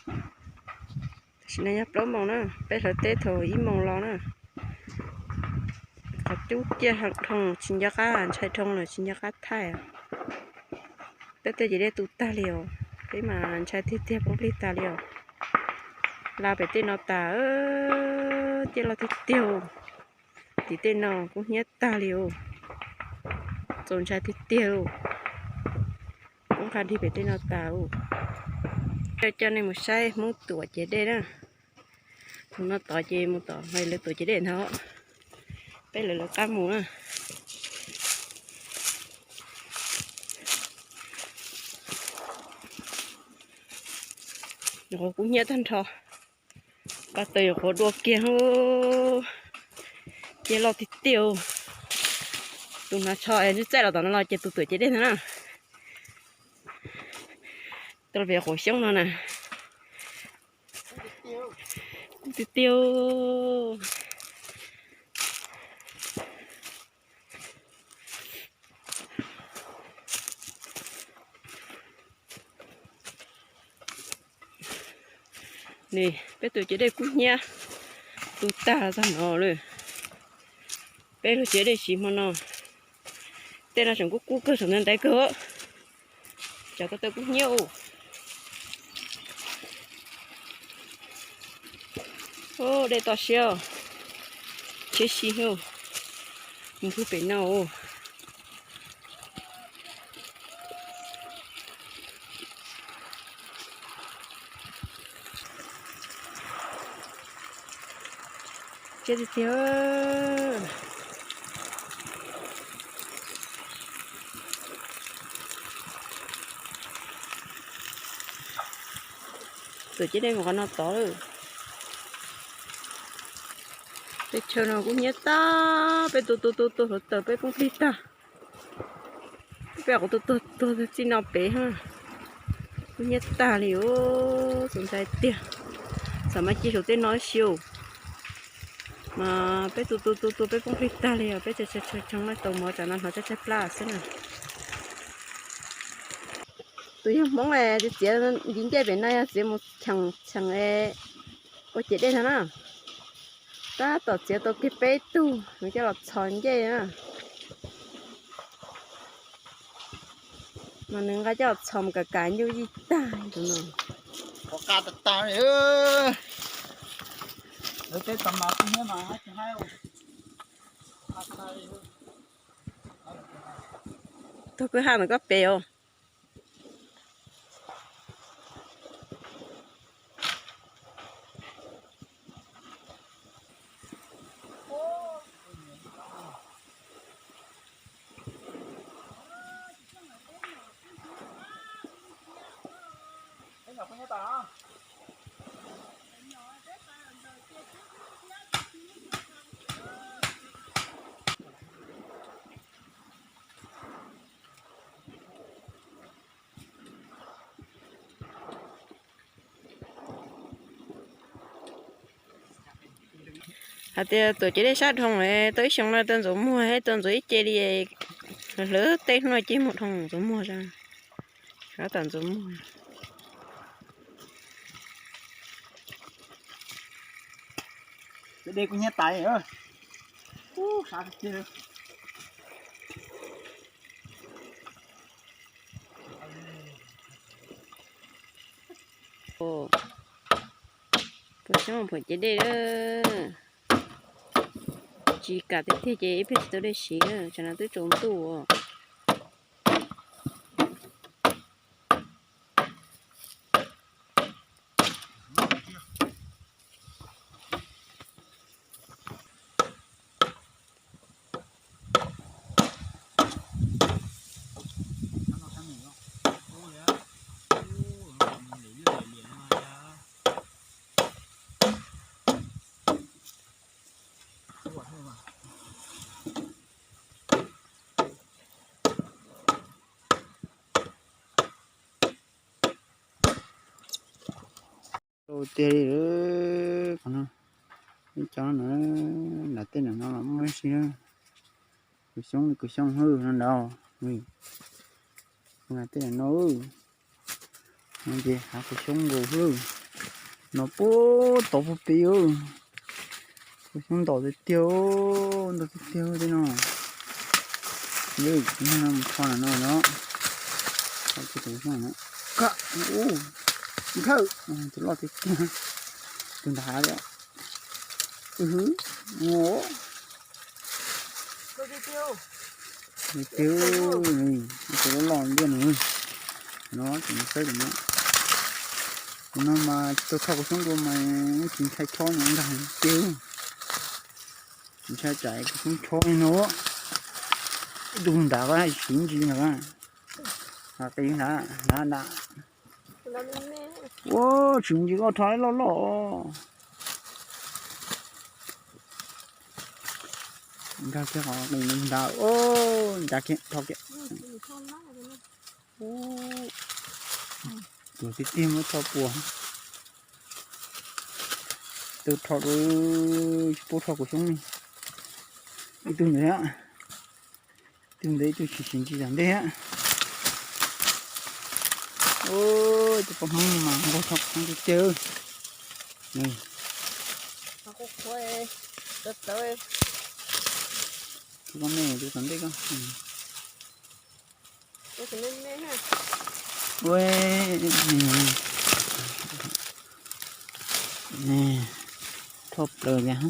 Tam sim no yog plaub moos na, peb hlawv teb thaum ib moos los na. Qhov cub ciaj dhoo tsis nco qab ntshai, dhoo los tsis nco qab thaij. Peb tej ces dej tu tag li os, peb mas ntshai tiag tiag poob plig tag li os. Laj pem tej no tas, ciaj loj tiag tiag. Tim tej no kub hnyiab tag li os, txaus ntshai tiag tiag li. Poob qab dig pem tej no tas. Coj coj nej mus saib Hmoob tuam ciav dej na. Mus no tod ces mus tom lawv tuam ciav dej ntag. Peb lawv lawv qab mus na. Nyuam qhuav kub hnyiab tag nrho. Paj taws nyuam qhuav dua kiag, ciaj loj tiag tiag. Tus hnav tsho txaij los tom no los ces tus tuam ciav dej ntag na. Tuaj pem quav xyoob no na. Kub tiag tiag. Peb tus ciav dej kub hnyiab tu tag tag no lawm. Peb lub ciav dej siv hmo no, tej no tseem kub kub kawg, tseem ntaiv ntaiv kawg. Tsam ko taw kub hnyiab u. Dej toj siab, cheb si, mus pem no. Tiag tiag. Tuam ciav dej mus qhov no tod lawm. Tej chaw no kub hnyiab tag, peb tu tu tu tu hluav taws peb poob plig tag. Peb qhov tuag tuag tuag txij no pem, kub hnyiab tag li os, txaus ntshai tiag. Xam mas cia saum tej no ib si, mas peb tu tu tu tu peb poob plig tag li os, peb tsa tsa tsa tsa tau mov tsam no hnov tsab tsab plab xwb na. Tus yog Hmoob txiav ntiv ncej pem no yog txiav mus cheem cheem ua ciav dej ntag na. Tab tom txiav tau kiag peb tug, nws coj los txhos ncej na. Mas nws nqa coj los txhos mus kam kam ncuj yij tag tus no. Tog kwj ha ntawm koj pem os. Hais tias tuam ciav dej sab dhoo tau ib xyoo no tau ntxuav muag, tau ntxuav ib ce li, hlawv tej hnub no ces mus dhoo ntxuav muag, sab tom ntxuav muag. Dej kuj hnyiab tas. Puas xyoob phuam ciav dej lawm. Tsis kam tiag tiag ces ib pliag tsis tau dej siv, tsam no twb tsaus ntuj. Tiag li, qhov no, ib co no, nram tej no los muaj ib si, kua xyoob kua xyoob hwj no nrad, nram tej no, no ces hav kua xyoob nkaus hwj. No puag tod puag pem, kua xyoob ntau tiag tiag, ntau tiag tiag tej no. Tus no mus kho no no, kho kiag tus xyoob no. Ka, ub, nthawj, tus loj tiag tiag, tus nrad li. Tiag, tus loj loj ntiaj no. No tus no xwb tus no. Tus no mas tsis tau kho kua xyoob dua mas tsis ntshai chob no ntag tiag. Tsis ntshai tsam kua xyoob chob li no. Ib tug nrad ko siv ntsis ntag. Qis nrad, nrad nrad. Ua, siv ntsis koj rho loj loj. Nkag kiag qhov qis nrad, nrad kiag, rho kiag. Tus tiag tiag muab rho puas. Tus rho, tsis pub rho kua xyoob li. Ib tug ntawd, ib tug ntawd ib tug tsis siv ntsis tom ntej. Tus poj Hmoob mas nqaij rho kua xyoob tiag tiag. Tus me tus tom ntej ko. Rho plaws li.